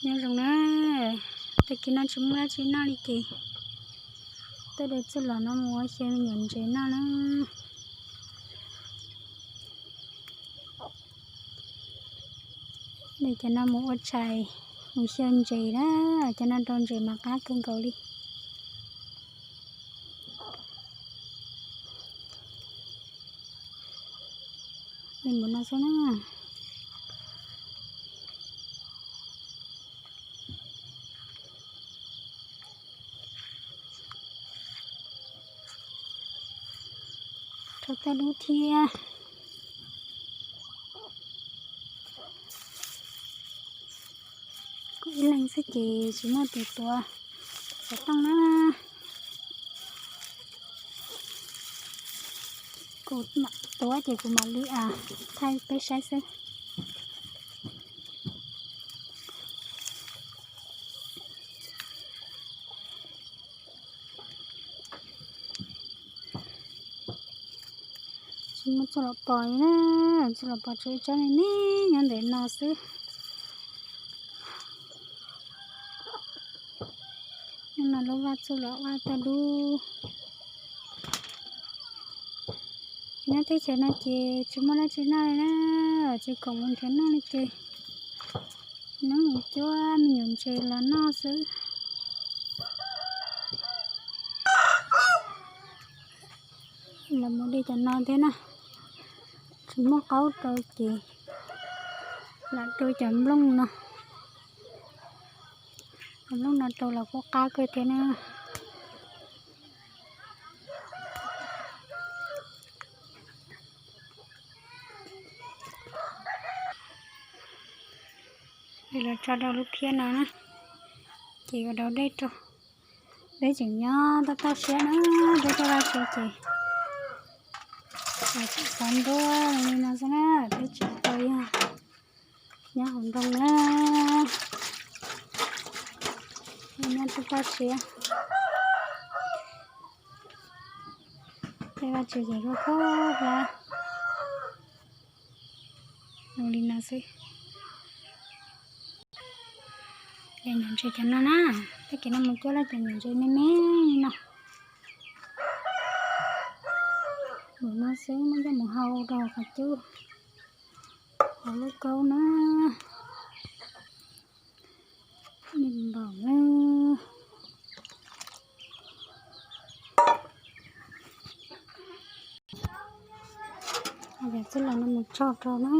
Nyob zoo na, tag kis no tsis muaj dab tsi noj li ces tuaj de txuj lom no mus ua xyaw me nyuam ntses noj na. De cov no mus ua tshais, mus xyaw ntses na, cov no rau ntses mas qab kawg nkaus li. Li mus no xwb na. Rau toj dub thiab. Kuv ib leeg xwb ces tsis muaj tus tuav xov tooj na. Kuv mam tuav ces kuv mam li thaij peb saib xwb. Tsis muaj txuj lom pom li na, txuj lom pom tsuas ib tsob me me nyob ntawm no xwb. Hnub no lub vaj txuj lom vaj toj dub. Nyob teb chaws no ces tsis muaj dab tsi noj li na, tsis khoom mus nrhiav noj li ces nyob mus cuab me nyuam ntses los noj xwb. Los mus de cov no thiab na, tsis muaj qaub rau ces lam rau cov nplooj no. Cov nplooj no rau los kuj qab kawg thiab na. Li los tso rau lub phiab no na, ces ua daus dej rau. Peb tseem nyob toj toj siab na, peb tuaj vaj tse ces xov nruab li no xwb na, peb tseem tau yog nyob hauv nroog na, nyob toj toj siab. Peb vaj tse ces kuj khaub hlab zoo li no xwb. Cov nyuam ntses cov no na, tag kis no mus cuab lawm cov nyuam ntses me me no. Mus no xwb muab coj mus hau rau qhov cub, hau lub kaub na. Npaum na. Yog txij los no mus tso rau na.